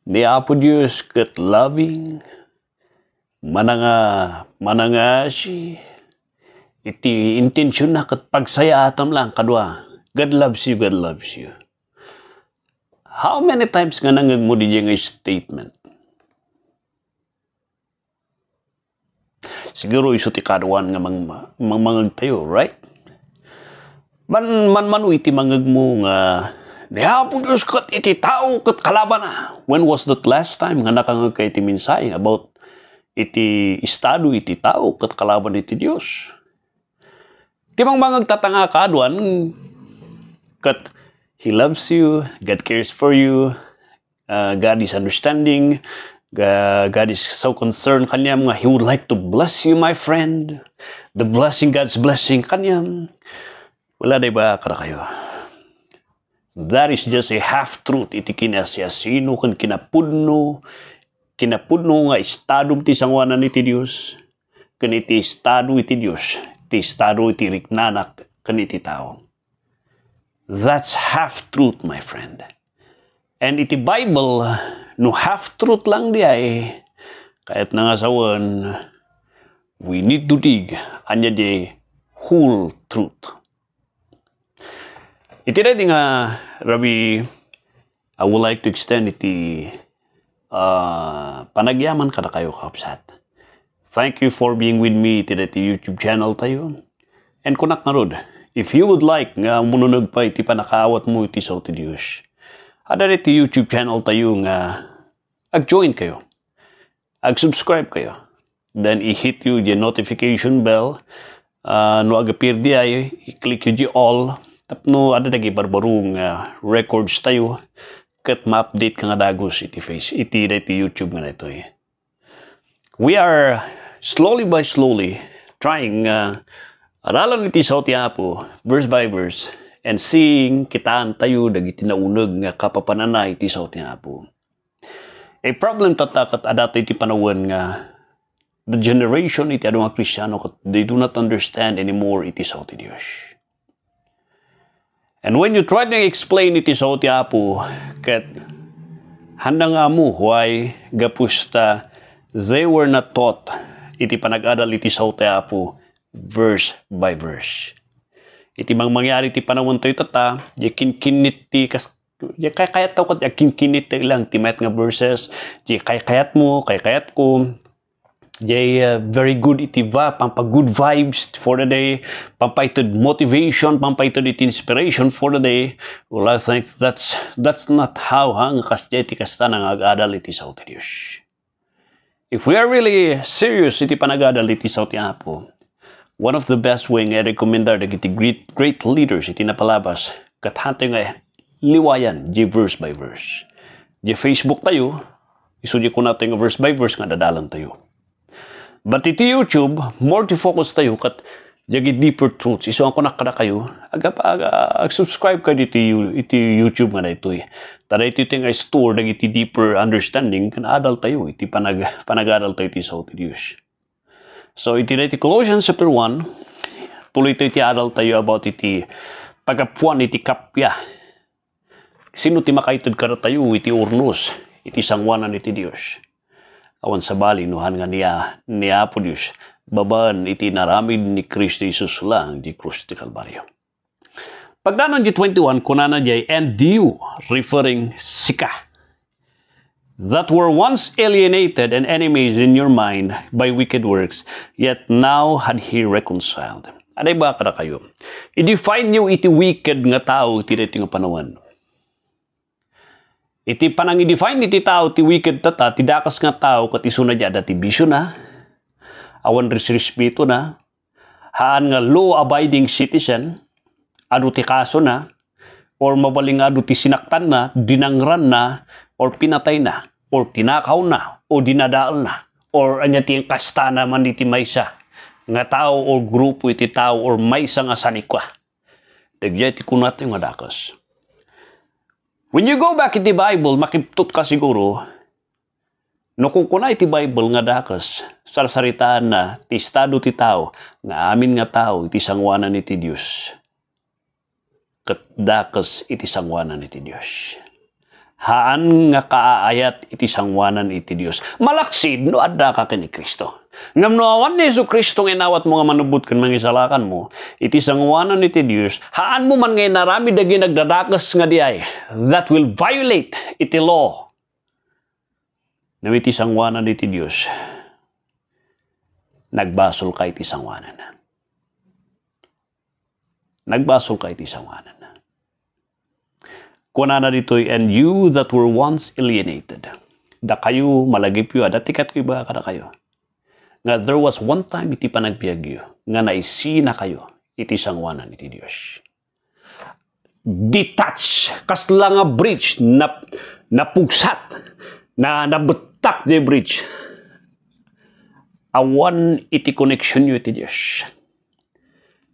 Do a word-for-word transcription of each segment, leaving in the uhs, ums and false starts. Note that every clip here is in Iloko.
Ni Apo Dios ket loving, mananga-, manangasi, iti intensionna ket pagsayaatam lang kadua. God loves you, God loves you. How many times nga nangngegmo diay nga statement? Siguro isu ti kaduan nga mang-, mangmangegtayo, right? Man-, manmano iti mangngegmo nga ni Apo Dios ket iti tao ket kalabanna. When was that last time nga nakangegka iti mensahe about iti estado iti tao ket kalaban iti Dios? Ti mangmangegta nga kaduan ket He loves you, God cares for you, uh, God is understanding, Ga-, God is so concerned kaniam nga He would like to bless you, my friend. The blessing, God's blessing kaniam. Wala, di ba, kadakayo? That is just a half-truth iti kinasiasino ken kinapudno, kinapudno nga estado ti sangoanan iti Dios, ken iti estado iti Dios, ti estado iti riknana ken iti tao. That's half-truth, my friend. And iti Bible, no half-truth lang diay, kayatna nga sawen, we need to dig ania diay whole truth. Iti daydi nga, Rabbi, I would like to extend iti, ah, panagyaman kadakayo, kakabsat. Thank you for being with me iti daydi YouTube channel tayo. And kunak ngarud, if you would like nga umuneg pay iti pannakaawatmo iti sao ti Dios, adda daydi YouTube channel tayo nga ag-join kayo, ag-subscribe kayo. Then i-hit you the notification bell. Ah, no ag-appear diay, i-click you the all. Tapno adda dagiti barbaro nga records tayo, ket ma-update ka nga dagus iti Face, iti, iti YouTube nga daytoy. We are slowly by slowly trying, uh, aralan iti sao ti Apo, verse by verse, and seeing, kitaan tayo dagiti nauneg nga kapapanana iti sao ti Apo. A problem tatta ket adda iti panawen nga the generation iti adu nga Kristiano ket they do not understand anymore iti sao ti Dios. And when you try to explain iti sao ti Apo, ket haanda nga ammo why, gapu ta they were not taught iti panag-adal iti sao ti Apo verse by verse. Iti mangmangyari iti panawen tayo tatta, di kinkinit ti kas-, di kaykayat tayo ket agkinkinit tayo lang ti mayat nga verses, di kaykayat mo, kaykayat ko, Jay, uh, very good iti va-, pampa-good vibes for the day, pampaited motivation, pampaited iti inspiration for the day. Well, I think that's, that's not how, ha, nga kas-, jay ti kasta nga ag-adal iti sao ti Dios. If we are really serious iti panag-adal iti sao ti Apo, one of the best way nga i-recommendar dagiti great, great leaders iti napalabas, ket hantay nga liwayan, di verse by verse. Di Facebook tayo, isu di kunatayo nga verse by verse nga dadalan tayo. But iti YouTube, more to focus tayo ket dagiti deeper truths. Isu ang kunak kadakayo, ag-, ag-, ag-, subscribe kayo iti You-, iti YouTube nga daytoy. Ta daytoy ti nga store dagiti deeper understanding ken adal tayo iti panag-, panag-adal tayo iti sao ti Dios. So, iti daytoy Colossians chapter one, tuloy tayo iti adal tayo about iti paggapuan iti kappia. Sino ti makaited kadatayo iti urnos iti sangoanan iti Dios? Awan sabali no han nga ni, ni Apo Dios, babaen iti inaramid ni Cristo Jesus lang di krus ti Kalbario. Pagdanon di twenty-one, kunana diay, "And you," referring sika, "that were once alienated and enemies in your mind by wicked works, yet now had he reconciled." Aday ba kadakayo? I-define yo iti wicked nga tao iti daytoy nga panawen. Iti panangi-define iti tao ti wicked tatta, ti dakes nga tao ket isuna di adda ti bisiona, awan resrespetona, haan nga law-abiding citizen, adu ti kasona, or mabalin nga adu ti sinaktanna, dinangranna, or pinatayna, or tinakawna, o dinadaalna, or ania ti inkastana man iti maysa nga tao or grupo iti tao or maysa nga sanikua. Dagdiay ti kunatayo nga dakes. When you go back iti Bible, makibtutka siguro, no kunkuna iti Bible nga dakes, sarsaritaanna ti estado ti tao nga amin nga tao iti sangoanan iti Dios ket dakes iti sangoanan iti Dios. Haan nga kaayat iti sangoanan iti Dios. Malaksid no addaka ken ni Cristo. Ngem no awan ni Jesu-Cristo nga inawatmo nga manubbot ken mangisalakanmo, iti sangoanan iti Dios, haanmo man nga inaramid dagiti nagdadakes nga diay, that will violate iti law. Ngem iti sangoanan iti Dios, nagbasolka iti sangoanan. Nagbasolka iti sangoanan. Kunana ditoy, "And you that were once alienated." Dakayo, malagipyo, adda ti ket ko ibaga kadakayo. Nga there was one time iti panagbiagyo nga naisinakayo iti sangoanan iti Dios. Detach, kasla nga bridge, nap-, napugsat, na, nabettak di bridge. Awan iti koneksionyo iti Dios.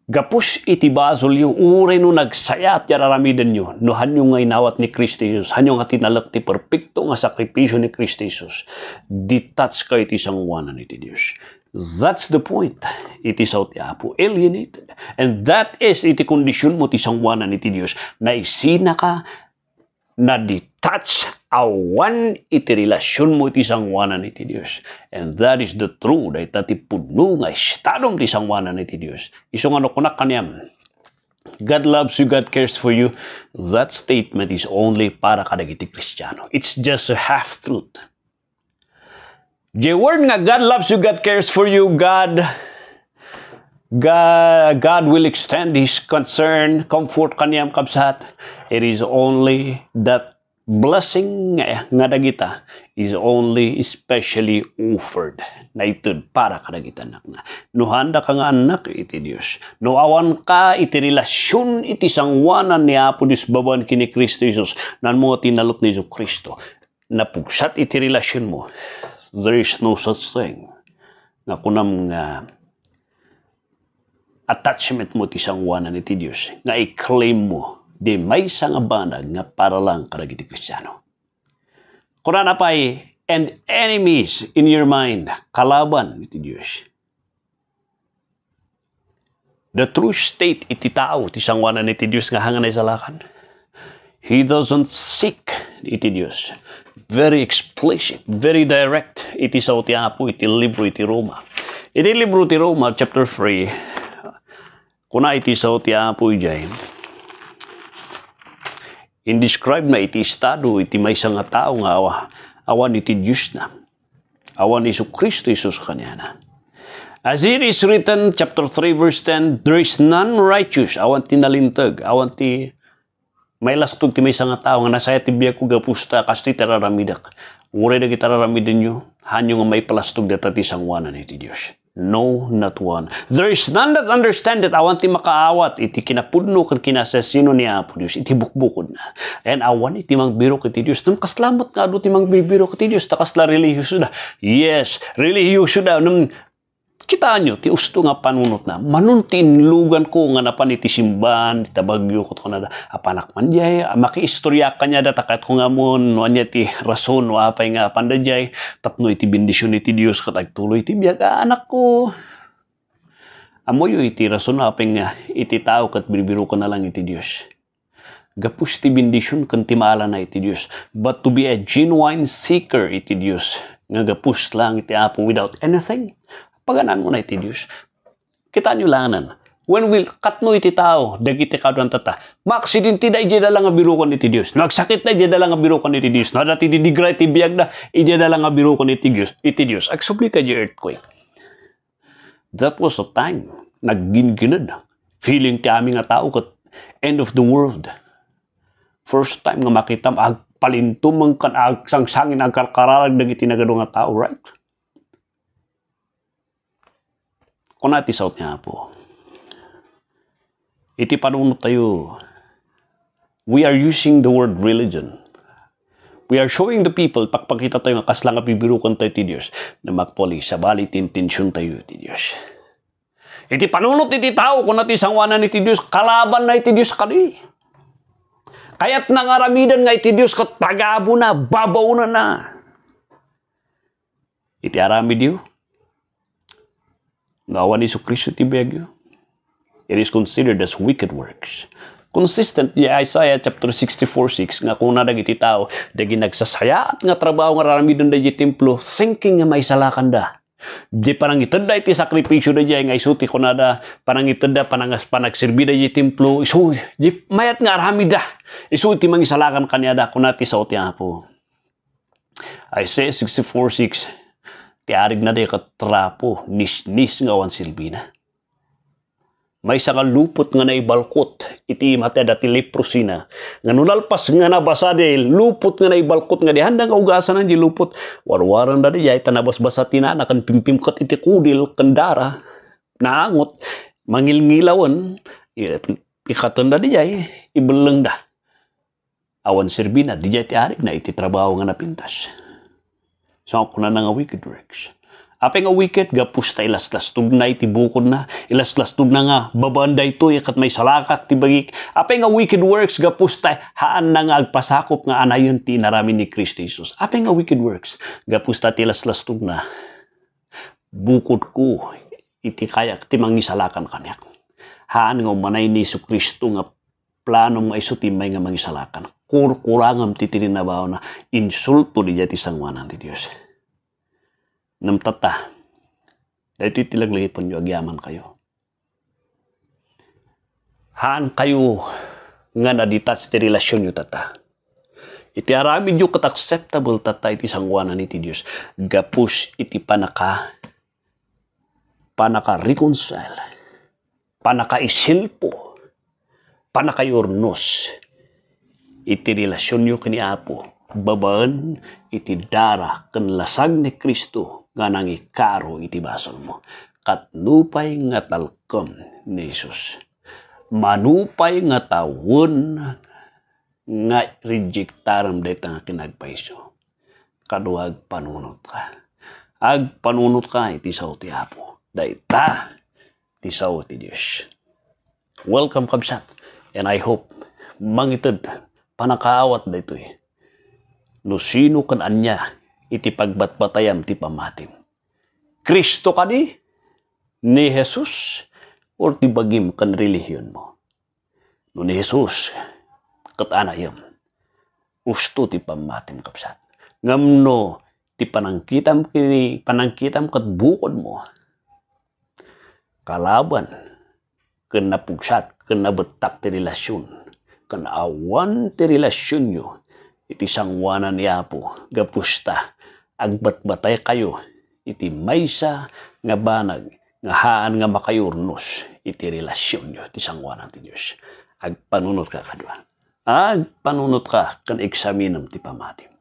Gapus iti basolyo, uray no nagsayat ti ar-aramidenyo, no hanyo nga inawat ni Cristo Jesus, hanyo nga tinalek ti perpekto nga sakripisio ni Cristo Jesus, detach kayo iti sangoanan iti Dios. That's the point. Iti sao ti Apo, alienated. And that is iti kondisionmo ti sangoanan iti Dios. Naisinaka, na-detach, awan iti relasionmo iti sangoanan iti Dios. And that is the true, dayta ti pudno nga estadom ti sangoanan iti Dios. Isu nga no kunak kaniam, "God loves you, God cares for you," that statement is only para kadagiti Kristiano. It's just a half truth. The word nga "God loves you, God cares for you, God, God, God will extend His concern, comfort kaniam, kabsat," it is only that blessing nga, nga dagita is only specially offered. Naited para kadagita annakna. No haandaka nga annak iti Dios, no awanka iti relasion iti sangoanan ni Apo Dios babaen ken ni Cristo Jesus, nanmo nga tinalek ni Jesu-Cristo, napugsat iti relasionmo, there is no such thing nga kunam nga attachmentmo ti sangoanan iti Dios nga i-claimmo di maysa nga banag nga para lang kadagiti Kristiano. Kunana pay, "And enemies in your mind," kalaban iti Dios. The true state iti tao ti sangoanan iti Dios nga hanga naisalakan. He doesn't seek iti Dios. Very explicit, very direct iti sao ti Apo iti libro iti Roma. Iti libro ti Roma, chapter three, kuna iti sao ti Apo idiay, indescribe na iti estado iti maysa nga tao nga awa-, awan iti Diosna. Awan ni Jesu-Cristo Jesus kaniana. As it is written, chapter three, verse ten, "There is none righteous." Awan ti nalinteg, awan ti mailastog ti maysa nga tao nga nasaya ti biagko gapusta, kastoy ti ar-aramidek. Uray dagiti ar-aramidenyo, hanyo nga maipalastog data ti sangoanan iti Dios. No, not one. There is none that understandeth. Awan ti makaawat iti kinapudno ken kinasasino ni Apo Dios iti bukbukodna. And awan iti mangbirok iti Dios. Ngem kasla met nga adu ti mangbibirok iti Dios, ta kasla relihiyoso da. Yes, relihiyoso da. Ngem kitaenyo ti usto nga panunotna. Mano ti inluganko nga napan iti simbahan, ita bagyo, ket kunada, "Apanak man diay, a, makiistoryaak kaniada, ta kayatko nga ammon no ania ti rason, no apay nga apanda diay, tapno iti bendision iti Dios ket agtuloy ti biag a anakko." Ammoyo iti rason apay nga iti tao ket birbirokenna lang iti Dios. Gapus ti bendision ken ti maalana iti Dios. But to be a genuine seeker iti Dios, nga gapus lang iti Apo without anything, pagananmo na iti Dios. Kitaenyo laengen. When will, katno iti tao, dagiti kaduan tata, maaksidente da, idiay da lang nga biroken iti Dios. No agsakit da, idiay da lang nga biroken iti Dios. No adda ti didigra iti biag da, idiay da lang nga biroken iti Dios, iti Dios. Agsubli ka di earthquake. That was a time, naggingined. Feeling ti amin nga tao ket end of the world. First time nga makitam, agpalintumeng ken agsangsangin, agkarkararag dagiti nagadu nga tao, right? Kuna ti sao ti Apo, iti panunot tayo, we are using the word religion. We are showing the people, pakpakita tayo nga kasla nga bibiroken tayo ti Dios. Ngem actually, sabali ti intention tayo ti Dios. Iti panunot iti tao, kuna ti sangoanan iti Dios, kalaban na iti Dios kadi. Kayatna nga aramiden nga iti Dios ket pagabuna, babaonanna. Iti aramidyo, no awan ni Jesu-Cristo ti biagyo, it is considered as wicked works. Consistent diay Isaiah chapter sixty-four six nga kuna dagiti tao, dagiti nagsasayaat nga trabaho nga aramiden daydiay templo, thinking nga maisalakanda. Diay panangitedda iti sakripisio daydiay nga isu ti kunada, panangitedda, panangas-, panagserbi daydiay templo, isu, diay mayat nga aramidda, isu ti mangisalakan kaniada, kuna ti sao ti Apo. Isaiah sixty-four six, ti arigna daydiay ket trapo, nisnis nga awan serbina. Maysa nga lupot nga naibalkot iti imateda ti leprosina, nga no nalpas nga nabasa diay lupot nga naibalkot nga di haanda nga ugasanan diay lupot, warwaranda diay ta nabasbasa ti nana ken pimpimket iti kudil ken dara, naangot, mangilngilawen, i-, ikatenda diay, ibellengda. Awan serbina, diay ti arigna iti trabaho nga napintas. So, kunana nga wicked works. Apay nga wicked? Gapu ta ilaslastogna iti bukodna, ilaslastogna nga babaen daytoy ket maisalakak ti bagik. Apay nga wicked works? Gapu ta haanna nga agpasakop nga anayon ti inaramid ni Cristo Jesus. Apay nga wicked works? Gapu ta ti ilaslastogna, bukodko iti kayak ti mangisalakan kaniak. Haan nga umanay ni Jesu-Cristo nga planom nga isu ti immay nga mangisalakan. Kurkurangem ti tinabaona, insulto diay ti sangoanan ti Dios. Ngem tatta, daytoy ti laglagipenyo, agyamankayo. Haankayo nga na-detach ti relasionyo tatta. Iti aramidyo ket acceptable tatta iti sangoanan iti Dios. Gapu iti panaka-, panaka-reconcile, panakaisilpo, panakayurnos iti relasionyo ken ni Apo, babaen iti dara ken lasag ni Cristo nga nangikaro iti basolmo. Ket nupay nga talkem ni Jesus, manupay nga tawen nga rejectarem dayta nga kinapayso, kano agpanunotka. Agpanunotka iti sao ti Apo. Dayta ti sao ti Dios. Welcome, kabsat. And I hope mangited panakaawat daytoy. No sino ken ania iti pagbatbatayam ti pammatim. Cristo kadi? Ni Jesus? Or ti bagim ken relihionmo? No ni Jesus ket anayem, usto ti pammatim, kabsat. Ngem no ti panangkitam ket, panangkitam ket bukodmo, kalaban ken napugsat ken nabettak ti relasion, ken awan ti relasionyo iti sangoanan ni Apo, gapu ta agbatbataykayo iti maysa nga banag nga haan nga makayurnos iti relasionyo ti sangoanan ti Dios. Agpanunotka kadua. Agpanunotka ken eksaminem ti pammatim.